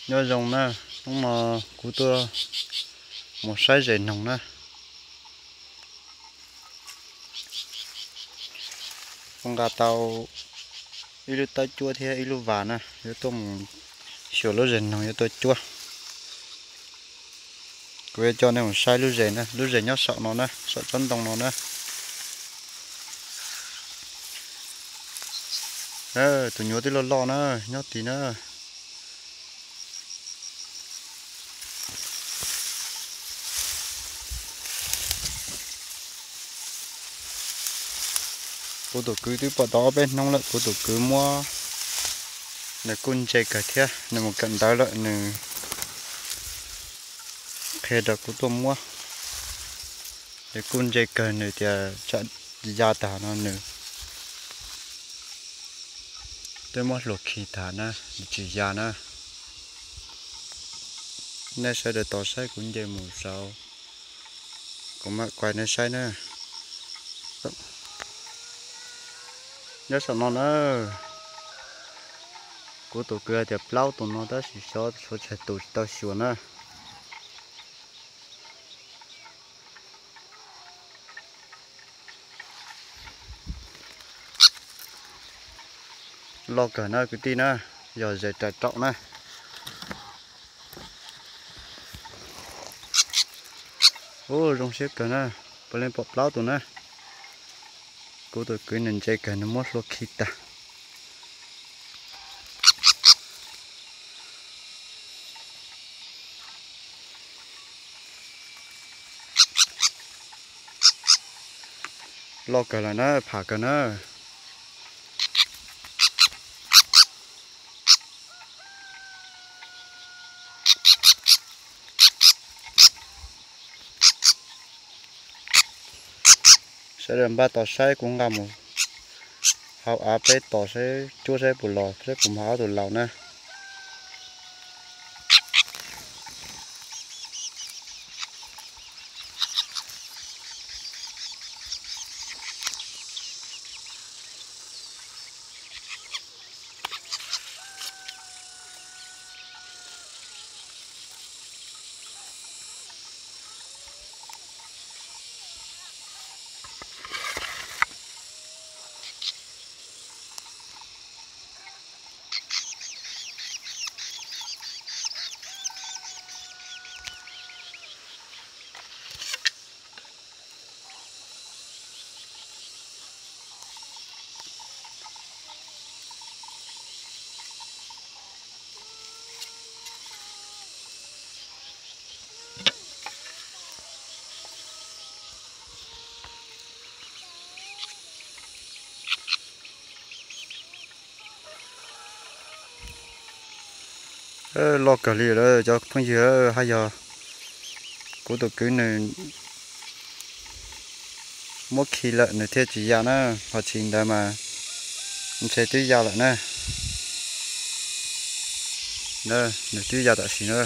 Nyob zoo na, hnub no kuv tuaj mus saib zes noog na. Kuv nqa tau ib lub tawb cuab thiab ib lub vas na, yuav tuaj mus xyuas lub zes noog yuav tuaj cuab. Kuv yuav coj nej mus saib lub zes na, lub zes nyob saum no na, saum tsob ntoo no na. Tus nyuam twb loj loj na, nyob tid na. Kuv tus kwv twb pom tau ob peb hnub lawm, kuv tus kwv muab, nws kuj ntse kawg thiab, nws mus kawm ntawv lawm nws qhia rau kuv tuaj muab. Es kuj ntse kawg, nws tias tsam ya tag no nws twb muab hlua khi tag na, nws tsis ya na. Nej sawv daws tos saib kuv nce mus saud, kuv mam kuaj nej saib na. Nyob saum no na, kuv tus kwv hais tias plaub tus no tab sis xyov tshuav tsawg tus tsis tau xyuas na. Loj kawg na kwv tij na, yog zes rais raum na. Ub, zoo siab kawg na, puav leej pom plaub tus na. Kuv tus kwv nws ntse kawg nws muab hlua khi tag. Loj kawg lawm na, pham kawg na. Sawv daws npaj tos saib kuv nqa mus hauv av peb tos saib cuab saib puas los, saib puas mus hauv ob tug laus na. Loj kawg li lawm cov phooj ywg, haj yog kuv tus kwv nws muab khi lawm nws thiaj tsis ya na, ho tsis ntawd mas ntshe twb ya lawm na. Nws twb ya tam sim na.